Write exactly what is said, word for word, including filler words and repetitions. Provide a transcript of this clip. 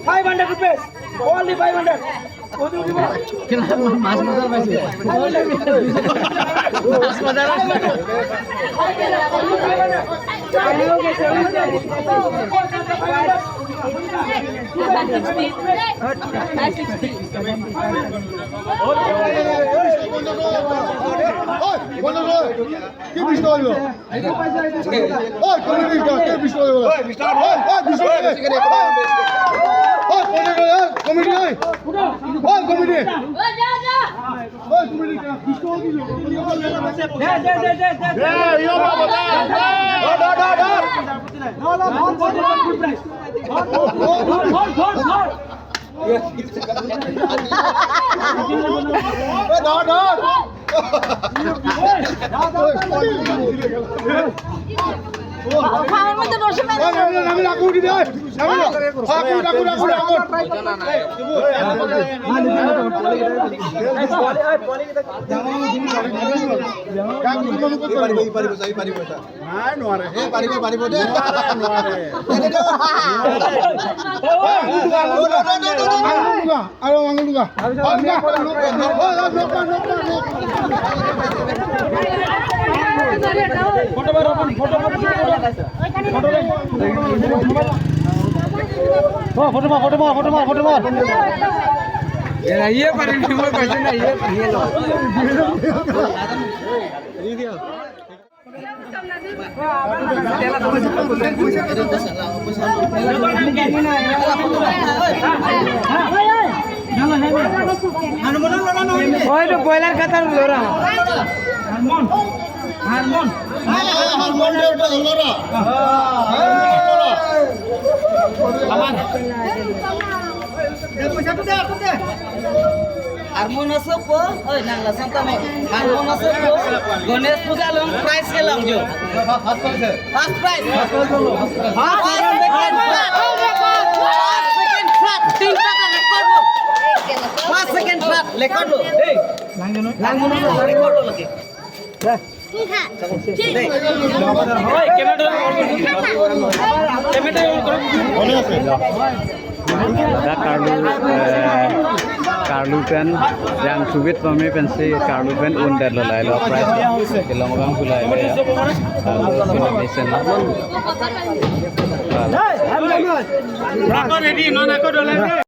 Five hundred rupees. Only five hundred. মাছ বজাৰ পাইছো। মাছ বজাৰ পাইছো। কি বিশ টকা দিব? ওই, কমিটি, কে বিশ টকা দিব? ওই, ওই, বিশ টকা দিব। ওই, কমিটি, ওই, কমিটি, ওই। ওই, কমিটি। ওই, কমিটি, বিশ টকা দিব। দে, দে, দে, দে, দে। এ, ইয়ো, বাবা, দে, দে। ধর, ধর, ধর, ধর। ধর, ধর, ধর, ধর। এ, ধর, ধর। খাওয়ার মধ্যে রসুন আছে। এ, নামিল, নামিল, আকু উঠি দে। নামিল। আকু, আকু, আকু, আকু। পাৰিব, পাৰিব, পাৰিব, পাৰিব। নাই, নোৱাৰে। এই, পাৰিব, পাৰিব দেই। নোৱাৰে, নোৱাৰে। এনেকে। এই, আঙুল দুটা, আঙুল দুটা। আঙুল দুটা, আৰু আঙুল দুটা। আঙুল দুটা। ফটো মাৰ, ফটো মাৰ, ফটো মাৰ। অ, ফটো মাৰ, ফটো মাৰ, ফটো মাৰ, ফটো মাৰ। এ, ইয়ে পাৰিম, মই পাইছো না, ইয়ে, ইয়ে ল। ওই তো ব্রয়লার কাটার লড়া। হারমোন। হারমোন। হারমোন দেউতা লড়া। আমার। Harmon asopo, oi, nang lason tamo. Harmon asopo, Ganesh Puja along prize kelangjo. First prize. First, second, third. First, second, third. Tinta ka record lo. First, second, third, record lo. Hey. Harmon asopo, record lo lagi. Dak karlu, eh, karlu pen, jangthu bit pame pensi karlu pen un det lo, lahelo prize kelong abang pu lahelo ya. Karlu pen mesen lo. Ready, non ako dole.